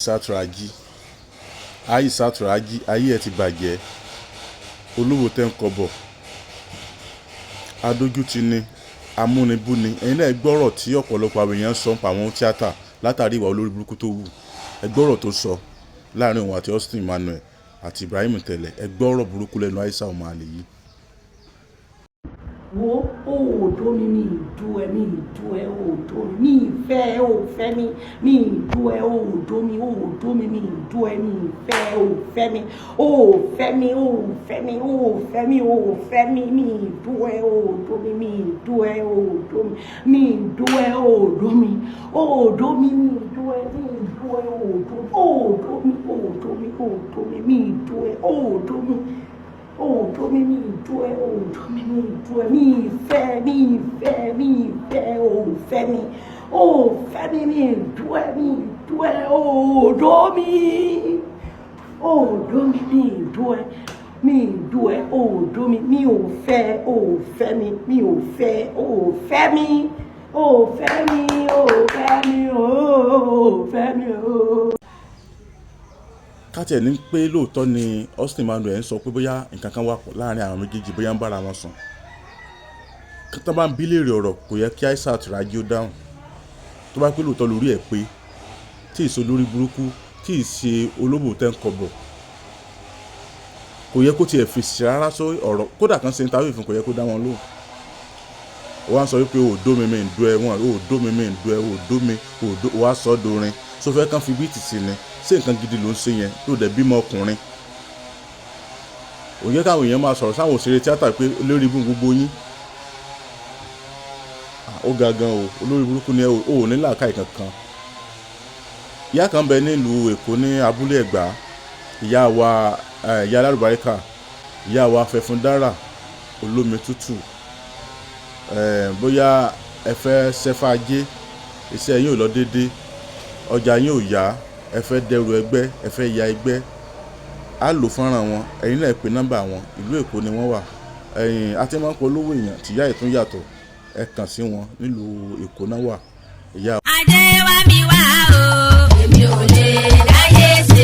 Aishat Raji, Aishat Raji, ayé ẹ ti bàjẹ́. Olówó tẹ́ ń kọ́bọ̀, adójútì ni, amúnibúni. Ẹ̀yin náà gbọ́rọ̀ tí ọ̀pọ̀lọpọ̀ àwọn èèyàn sọ pa àwọn tíátà látàrí ìwà olórí burúkú tó wù. Ẹ gbọ́rọ̀ tó sọ láàrin òun àti Austin Emmanuel àti Ibrahim Tẹ̀lẹ̀. Ẹ gbọ́rọ̀ burúkú lẹ́nu Aisha ọmọ àlè yìí. Wo, ó ò dó mi, mi ì dó ẹ, mi ì dó ẹ, ó ò dó mi, mi ì fẹ́ ẹ, ó fẹ́ mi, mi ì dó ẹ, ó ò dó mi, ó ò dó mi, mi ì dó ẹ, mi ì fẹ́ ẹ, ó fẹ́ mi, ó ò fẹ́ mi, ó ò fẹ́ mi, ó ò fẹ́ mi, ó ò fẹ́ mi, mi ì dó ẹ, ó ò dó mi, mi ì dó ẹ, ó ò dó mi, mi ì dó ẹ, ó ò dó mi, ó ò dó mi, mi ì dó ẹ, mi ì dó ẹ, ó ò dó, ó ò dó mi, ó ò dó mi, ó ò dó mi, mi ì dó ẹ, ó ò dó mi, ó dó mi, mi ì dó ẹ, ó dó mi, mi ì dó ẹ, mi ì fẹ́, mi ì fẹ́, mi ì fẹ́, ó fẹ́ mi, ó fẹ́ mi, mi ì dó ẹ, mi ì dó ẹ, ó dó mi, ó dó mi, mi ì dó ẹ, mi ì dó ẹ, ó dó mi, mi ò fẹ́, ó fẹ́ mi, mi ò fẹ́, ó fẹ́ mi, ó fẹ́ mi, ó fẹ́ mi, ó fẹ́ mi, ó. Ká tiẹ̀ ní pé lóòótọ́ ni Austin Emmanuel ń sọ pé bóyá nǹkan kan wà pọ̀ láàrin àwọn méjèèjì, bóyá ń bára wọn sùn, tó bá ń bí léèrè ọ̀rọ̀, kò yẹ kí Aishat Raji ó dáhùn. Tó bá pé lóòótọ́ lórí ẹ̀ pé tí ì ṣe olórí burúkú, tí ì ṣe olóbò tẹ́ ń kọbọ̀, kò yẹ kó tiẹ̀ fèsì rárá sọ ọ̀rọ̀. Kódà kan ṣe interview fún, kò yẹ kó dá wọn lóhùn. Wọ́n á sọ wípé ò dó mi, mi ń dó ẹ, wọn ò dó mi, mi ń dó ẹ, ò dó mi, ò dó wàá sọ dorin so fẹ́ kàn fi beat sí ni. Ṣé nǹkan gidi ló ń ṣe yẹn tó dẹ̀ bímọ ọkùnrin? Òun yẹ káwọn èèyàn máa sọ̀rọ̀ sáwọn òṣèré tíátà pé olórí ibú gbogbo yín. Ó ga gan o, olórí burúkú ni ẹ, ò ní làákàyè kankan. Ìyá kan bẹ nílùú Èkó ní Abúlé Ẹ̀gbá, ìyá wa, ìyá alárùbáríkà, ìyá wa Fẹ̀fúndára olómi tútù. Bóyá ẹ fẹ́ ṣẹ́fà ajé, iṣẹ́ yín ò lọ déédé, ọjà yín ò yá, ẹ fẹ́ dẹrù ẹgbẹ́, ẹ fẹ́ ya ẹgbẹ́, á lò fọ́nrán wọn. Ẹ̀yin náà pè nọ́mbà wọn, ìlú Èkó ni wọ́n wà. Ẹ̀yin àti máa ń polówó èèyàn tìyá ẹ̀ tún yàtọ̀. Ẹ kàn sí wọn, nílùú Èkó náà wà, ìyá. Ajé wá mi wá o, èmi ò lè dáyé ṣe.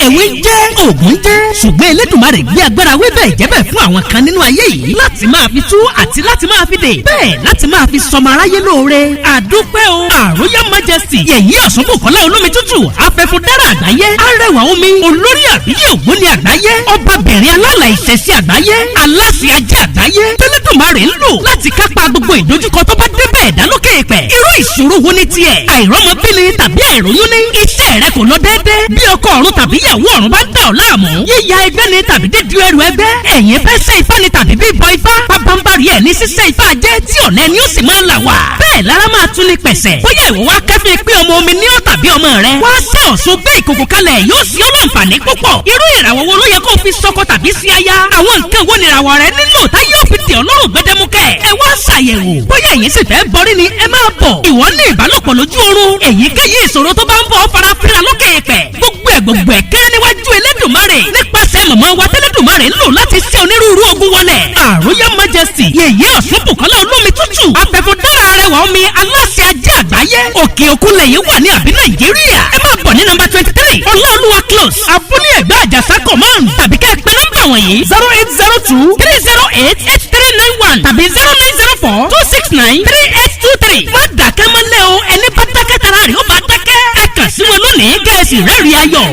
Ẹ̀wé jẹ́ ògùn jẹ́, ṣùgbọ́n Elédùmarè gbé agbára wíbẹ̀ ìjẹ́bẹ̀ fún àwọn kan nínú ayé yìí láti máa fi tú àti láti máa fi dè, bẹ́ẹ̀ láti máa fi sọmọ aráyé lóore. Àdúpẹ́ o. Àròyé Majesty, Yèyé Ọ̀ṣunbùkọ́lá olómi tútù, afẹ́fún dára àgbáyé, arẹwà omi, olórí àbíyé ògbóni àgbáyé, ọbabìnrin alálà ìṣẹ̀ṣẹ̀ àgbáyé, aláṣẹ ajé àgbáyé tẹ́lẹ̀dùmarè ń lò láti kápá gbogbo ìdojúkọ tó bá débẹ̀ ẹ̀dá lókè èpẹ̀. Irú ìṣòro wo ni tiẹ̀? Àìrọ́mọbíni tàbí àìróyún ní iṣẹ́ rẹ kò lọ déédé, bí ọkọ ọ̀run tàbí ìyàwó ọ̀run bá ń dà ọ́ láàmú, yíya ẹgbẹ́ ni tàbí dídú ẹrù ẹgbẹ́, ẹ̀yin fẹ́ ṣe ifá ni tàbí bíbọ ifá, pabambari ẹ̀ ní ṣíṣe ifá jẹ́ tí ọ̀lẹ́ ni ó sì máa là wà. Bẹ́ẹ̀ lára máa tún ní pẹ̀sẹ̀. Bóyá ìwọ wá kẹ́fín pé ọmọ omi ní ọ̀ tàbí ọmọ rẹ wá ṣe ọ̀ṣun gbé ìkòkò kalẹ̀, yóò sí ọ́ láǹfààní púpọ̀. Irú ìràwọ̀ wo ló yẹ kó fi sọkọ tàbí sí aya? Àwọn nǹkan wo ni ìràwọ̀ rẹ nílò tá yóò fi tẹ̀ ọ́ lọ́rùn gbẹdẹmukẹ́? Ẹ wá ṣàyẹ̀wò. Bóyá ẹ̀yin sì fẹ́ bọrí ni, ẹ máa bọ̀. Ìwọ ní ìbálòpọ̀ lójú oorun, èyíkéyìí ìṣòro tó bá ń bọ̀ fara fínra lókè èèpẹ̀, gbogbo ẹ̀ gbogbo ẹ̀ kéré níwájú Elédùmarè nípasẹ̀ mọ̀mọ́ wa tẹ́lẹ̀dùmarè ń lò láti ṣe onírúurú ogun wọlé. Àròyé Majesty, Yèyé Ọ̀ṣunbùkọ́lá olómi tútù, afẹ́fọ́dára arẹwà omi, aláṣẹ ajé àgbáyé. Òkè òkun lẹ́yìn wà ní àbí Nàìjíríà, ẹ máa bọ̀ ní nọ́mbà 23 Ọláolúwa Close, Abúlé Ẹ̀gbá, Àjàsá Command, tàbí kẹ́ ẹ pè nọ́mbà wọ̀nyí: 08023088391 tàbí 09042693823. Má dàkẹ́ mọ́lẹ́ o, ẹni bá dákẹ́ tara rẹ̀ ó bá dákẹ́. Ẹ kàn sí wọn lónìí kẹ́ ẹ sì rẹ́rìí ayọ̀.